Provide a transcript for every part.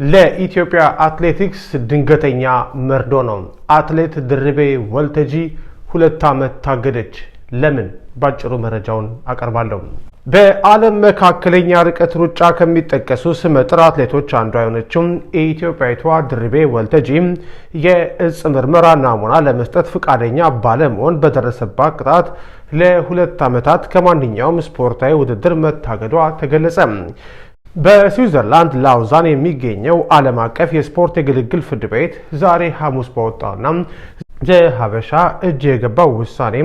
ለኢትዮጵያ አትሌቲክስ ድንገተኛ መርዶ ነው። አትሌት ድርቤ ወልተጂ 2 ዓመት ታገደች። ለምን? ባጭሩ መረጃውን አቀርባለሁ። በዓለም መካከለኛ ርቀት ሩጫ ከሚጠቀሱ ስመጥር አትሌቶች አንዷ የሆነችው ኢትዮጵያዊቷ ድርቤ ወልተጂ የእጽ ምርመራ ናሙና ለመስጠት ፈቃደኛ ባለመሆን በደረሰባት ቅጣት ለ2 ዓመታት ከማንኛውም ስፖርታዊ ውድድር መታገዷ ተገለጸ። በስዊዘርላንድ ላውዛን የሚገኘው ዓለም አቀፍ የስፖርት የግልግል ፍርድ ቤት ዛሬ ሐሙስ ባወጣውና ዘሀበሻ እጅ የገባው ውሳኔ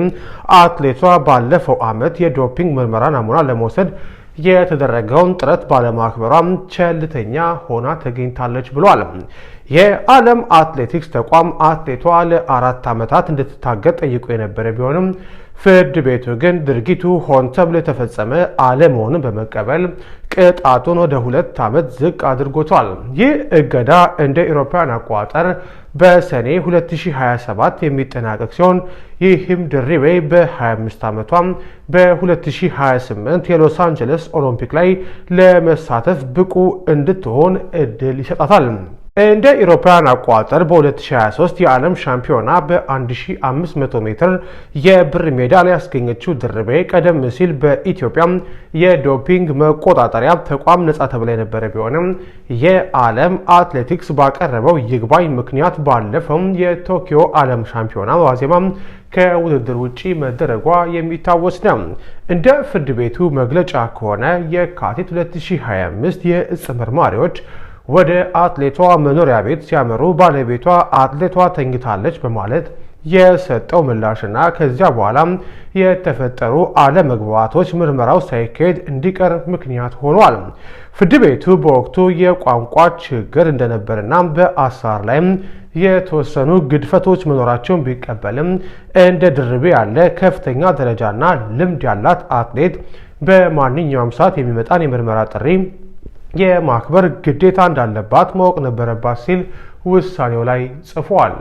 አትሌቷ ባለፈው ዓመት የዶፒንግ ምርመራ ናሙና ለመውሰድ የተደረገውን ጥረት ባለማክበሯ ቸልተኛ ሆና ተገኝታለች ብሏል። የዓለም አትሌቲክስ ተቋም አትሌቷ ለ4 ዓመታት እንድትታገድ ጠይቆ የነበረ ቢሆንም፣ ፍርድ ቤቱ ግን ድርጊቱ ሆን ተብሎ የተፈጸመ አለመሆኑን በመቀበል ቅጣቱን ወደ 2 ዓመት ዝቅ አድርጎታል። ይህ እገዳ እንደ አውሮፓውያን አቆጣጠር በሰኔ 2027 የሚጠናቀቅ ሲሆን፣ ይህም ድርቤ በ25 ዓመቷ በ2028 የሎስ አንጀለስ ኦሎምፒክ ላይ ለመሳተፍ ብቁ እንድትሆን እድል ይሰጣታል። እንደ አውሮፓውያን አቆጣጠር በ2023 የዓለም ሻምፒዮና በ1500 ሜትር የብር ሜዳሊያ ያስገኘችው ድርቤ ቀደም ሲል በኢትዮጵያ የዶፒንግ መቆጣጠሪያ ተቋም ነጻ ተብላ የነበረ ቢሆንም፣ የዓለም አትሌቲክስ ባቀረበው ይግባኝ ምክንያት ባለፈው የቶኪዮ ዓለም ሻምፒዮና ዋዜማ ከውድድር ውጪ መደረጓ የሚታወስ ነው። እንደ ፍርድ ቤቱ መግለጫ ከሆነ የካቲት 2025 የእጽ መርማሪዎች ወደ አትሌቷ መኖሪያ ቤት ሲያመሩ ባለቤቷ አትሌቷ ተኝታለች በማለት የሰጠው ምላሽና ከዚያ በኋላ የተፈጠሩ አለመግባባቶች ምርመራው ሳይካሄድ እንዲቀር ምክንያት ሆኗል። ፍርድ ቤቱ በወቅቱ የቋንቋ ችግር እንደነበርና በአሰራር ላይም የተወሰኑ ግድፈቶች መኖራቸውን ቢቀበልም፣ እንደ ድርቤ ያለ ከፍተኛ ደረጃና ልምድ ያላት አትሌት በማንኛውም ሰዓት የሚመጣን የምርመራ ጥሪ የማክበር ግዴታ እንዳለባት ማወቅ ነበረባት ሲል ውሳኔው ላይ ጽፏል።